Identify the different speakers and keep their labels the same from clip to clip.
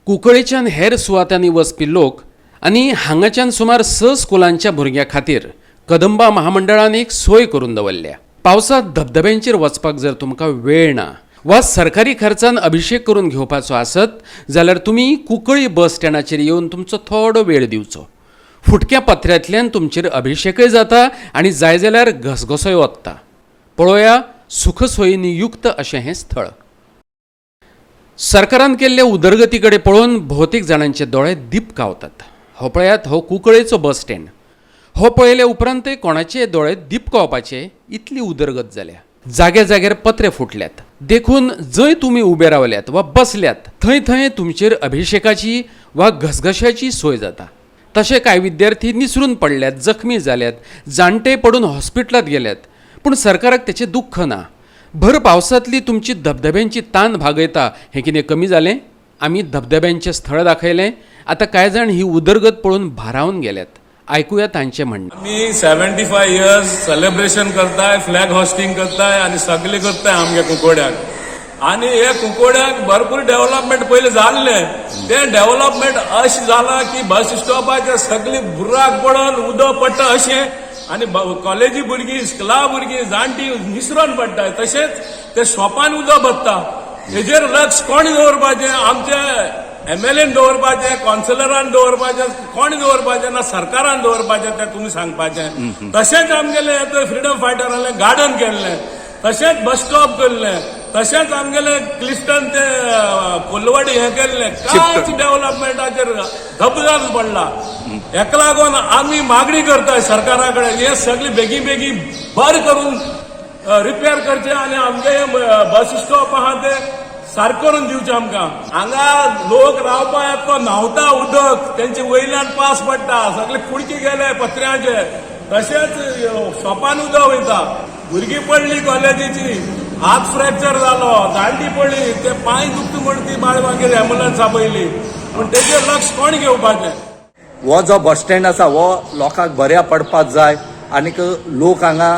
Speaker 1: कुंकळेच्यान हेर सुवातांनी वचपी लोक आनी हांगाच्यान सुमार 6 स्कुलांच्या भुरग्यां खातीर कदंबा महामंडळान एक सोय करून दवरल्या. पावसांत धबधब्यांचेर वचपाक जर तुमकां वेळ ना वा सरकारी खर्चान अभिशेक करून घेवपाचो आसत जाल्यार तुमी कुंकळी बस स्टँडाचेर येवन तुमचो थोडो वेळ दिवचो. फुटक्या पत्र्यांतल्यान तुमचेर अभिशेकय जाता आनी जाय जाल्यार घसघसोय वता. पळोवया सुखसोयींनी युक्त अशें हें स्थळ. सरकारान केल्ले उदरगती कडेन पळोवन भोवतेक जाणांचे दोळे दिपकावतात. हो पळयात, हो कुंकळेचो बस स्टँड. हो पळयले उपरांतय कोणाचे दोळे दिपकावपाचे इतली उदरगत जाल्या. जाग्या जाग्यार पत्रे फुटल्यात, देखून जंय तुमी उबे रावल्यात वा बसल्यात थंय थंय तुमचेर अभिशेकाची वा घसघश्याची सोय जाता. तशें कांय विद्यार्थी निसरून पडल्यात, जखमी जाल्यात, जाणटे पडून हॉस्पिटलांत गेल्यात, पूण सरकाराक तेचें दुख्ख ना. भर पावसांतली तुमची धबधब्यांची तान भागयता हें कितें कमी जालें? आमी धबधब्यांचें स्थळ दाखयलें. आतां कांय जाण ही उदरगत पळोवन भारावन गेल्यात. आयकुया तांचें म्हणणें.
Speaker 2: आमी 75 इयर्स सेलिब्रेशन करताय, फ्लॅग होस्टिंग करताय आनी सगळे करताय आमगे कुंकोड्याक. आनी हे कुंकोड्याक भरपूर डेव्हलपमेंट पयलीं जाल्लें. तें डेव्हलपमेंट अशें जालां की बस स्टॉपाचेर सगळी बुराक पडून उदक पडटा अशें आनी कॉलेजी भुरगीं, स्कुला भुरगीं, जाणटी निसरोन पडटा. तशेंच ते शॉपान उदक भरता. हेजेर लक्ष कोण दवरपाचें? आमचे एमएलएन दवरपाचें, कौन्सिलरान दवरपाचें, कोण दवरपाचें ना सरकारान दवरपाचें तें तुमी सांगपाचें. तशेंच आमगेलें फ्रिडम फायटरालें गार्डन केल्लें, तशेंच बस स्टॉप केल्लें, तशेंच आमगेलें क्लिफ्टन ते कोलवाडी हें केल्लें. कांयच डेव्हलपमेंटाचेर धबधब पडला. हेका लागून आमी मागणी करताय सरकारा कडेन, हे सगळी बेगी बेगी बरें करून रिपेर करचे आनी आमगे बस स्टॉप आहा ते सारकें करून दिवचे आमकां. हांगा लोक रावपा येता तो न्हांवता, उदक तेंचे वयल्यान पास पडटा, सगळे कुडके गेले पत्र्याचे. तशेंच शॉपान उदक वयता. भुरगीं पडली कॉलेजीची, हात फ्रॅक्चर जालो. जाणटी पडली, ते पांय दुखता म्हण ती बाळ मागीर एम्बुलन्स आपयली, पूण तेजेर लक्ष कोण घेवपाचें?
Speaker 3: हो जो बस स्टँड आसा हो लोकांक बऱ्या पडपाक जाय आनीक लोक हांगा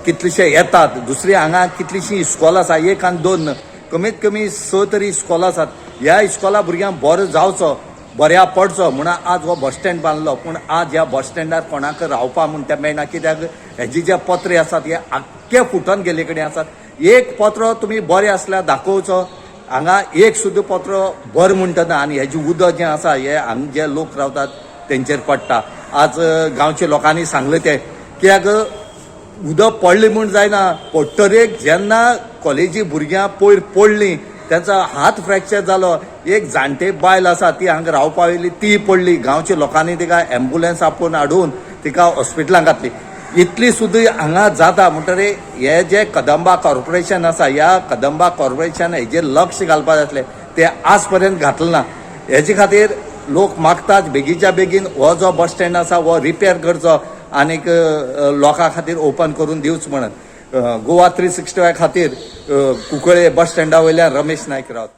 Speaker 3: कितलेशे येतात. दुसरी हांगा कितलीशीं इस्कोलां आसा, एक आनी दोन न्हय, कमीत कमी 6 तरी इस्कोलां आसात. ह्या इस्कोला भुरग्यांक बरो जावचो, बऱ्या पडचो म्हणून आज हो बस स्टँड बांदलो. पूण आज ह्या बस स्टँडार कोणाक रावपा म्हूण तें मेळना, कित्याक हेजे जे पत्रे आसात हे आख्खे फुटून गेल्ले कडेन आसात. एक पत्रो तुमी बरें आसल्यार दाखोवचो. हांगा एक सुद्दां पत्रो बरें म्हणटा ना. आनी हेजें उदक जें आसा हे हांगा जे लोक रावतात तेंचेर पडटा. आज गांवच्या लोकांनी सांगलें तें, कित्याक उदक पडलें म्हूण जायना. पडटरेक जेन्ना कॉलेजी भुरग्यां पयर पडलीं, तेंचो हात फ्रॅक्चर जालो. एक जाणटे बायल आसा, ती हांगा रावपा येयली, ती पडली. गांवच्या लोकांनी तिका एम्बुलन्स आपोवन हाडून तिका हॉस्पिटलान घातली. इतली सुद्दां हांगा जाता म्हणटरीर हे जे कदंबा कॉर्पोरेशन आसा, ह्या कदंबा कॉर्पोरेशन हेजेर लक्ष घालपाक जाय आसलें, ते आज पर्यंत घातलें ना. हेजे खातीर लोक मागतात, बेगीच्या बेगीन हो जो बस स्टँड आसा हो रिपेर करचो आनीक लोकां खातीर ओपन करून दिवचो म्हणून. गोवा 365 खातीर कुंकळे बस स्टँडा वयल्यान रमेश नायक रावत.